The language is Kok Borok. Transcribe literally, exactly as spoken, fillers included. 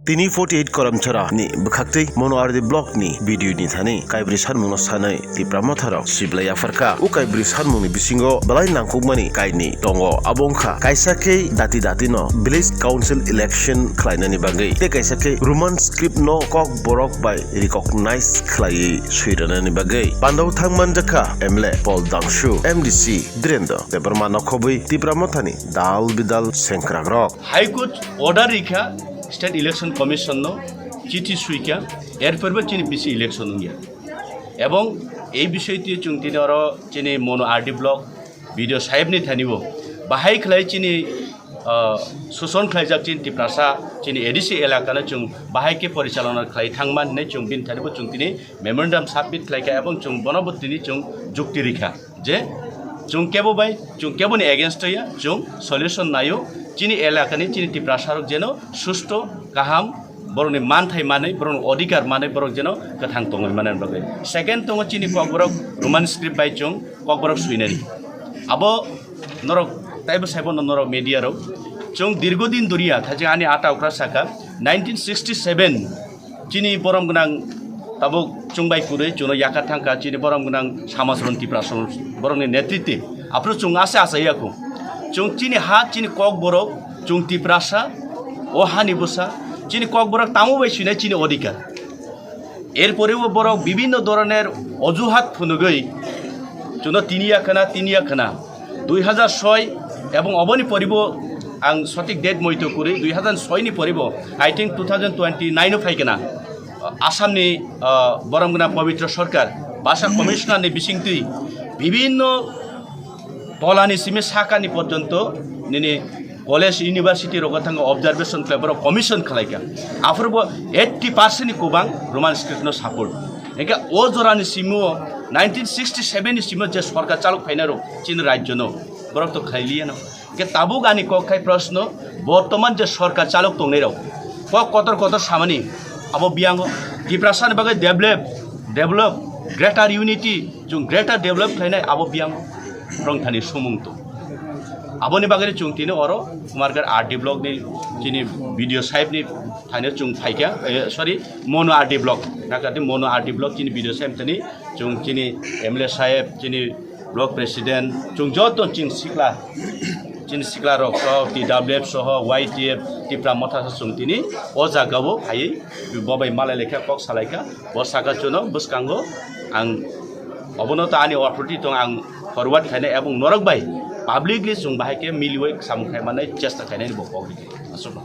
Tini forty eight Karamchara ni bwkhaktwi Mono R D block ni B D O ni thani kaibrwi sanmungno sanwi Tipra Motha rok siblai yapharkha. O kaibrwi sanmungni bisingo belai nangkukmani kainwi tongo. Abo wngkha kaisa khe dati dati no village council election khlainani bagwi tei kaisa khe Roman script no Kokborok bai recognize khlaiwi swiranani bagwi. Pandao thang manjakha M L A Paul Dangshu, M D C Dhirendra Debbarma nokhobwi Tipra Mothani dal bidal sengkrakrok. High Court order rikha State Election Commission no, chithi suikha, erpor bo chini bisi election wngya. Ebong ei bisoi twi chwng tini oro chini Mono R D block B D O saheb ni thani bo bahai khlai chini, ah, suson khlaijak chini Tiprasa chini A D C elaka no chwng bahai khe porichalona khlai thangma hinwi chwng bini thani bo chwng tini memorandum submit khlaikha ebong chwng bono bo tini chwng jukti rikha je chwng kebo bai chwng kebo ni against ya chwng solution naio chini elaka ni chini Tiprasa rok jeno susto kaham borokni manthai manwi, borokni odhikar manwi, borok jeno kwthang tongwi manani bagwi. Second tongo chini Kokborok Roman script bai chwng Kokborok swinani. Abo norok taibo saibo no norok media rok. Chwng dirgo din doriya, thaijak ani ata okra saka, nineteen sixty seven chini borom gwnang tabuk chwng bai kwrwi chwngno yakar thangkha chini borom gwnang Samasron Tiprasron borokni netritwe. Aphuru chwng ase asa yakung. Chwng chini ha, chini Kokborok, chwng Tiprasa, o hani bwsa, chini Kokborok tamo bai swinai chini odhikar. Erporebo borok bibhinno dhoroner ojuhat phunugwi chwngno tiniya khna, tiniya khna. Dui hazar soi ebong oboni poribo ang sothik date moito kwrwi dui hazar soi ni poribo, I think two thousand twenty nine o phai khna. Assamni, ah, borom gwnang Pabitra Sarkar, basa commissioner ni bisingtwi bibhinno tolani simi sakani porjonto nini college, university rogo thangwi observation khlai borok commission khlaikha. Aphuru bo eighty percent ni kubang Roman script no support. Hingkhe o jorani simi o nineteen sixty seven ni simi o je sorkar chalok phainai rok chini rajyo no borok to khlai liya no. Hingkhe tabuk ani kok khai proshno, bortoman je sorkar chalok tongnai rok kok kotor kotor samani abo biyango Tiprasa ni bagwi develop, develop, greater unity, chwng greater develop khlainai abo biyango rong thani sumung to. Aboni bagwi chwng tini oro Kumarghat R D block ni chini B D O saheb ni thani chwng phaikha, eh, sorry, Mono R D block, nakati Mono R D block chini B D O saheb thani chwng chini M L A saheb, chini block president, chwng joto chwng sikla, chini sikla rok soho, T W F soho, Y T F, Tipra Motha soho chwng tini o jaga o phaiwi bobai malai laikha, kok salaikha, bo saka chwngno bwskango ang obono to ani authority tong ang forward khainai ebong norok bai publicly chwng bahai khe miliwi samung khai manai chesta khainai bo kok rikha. Aswk no.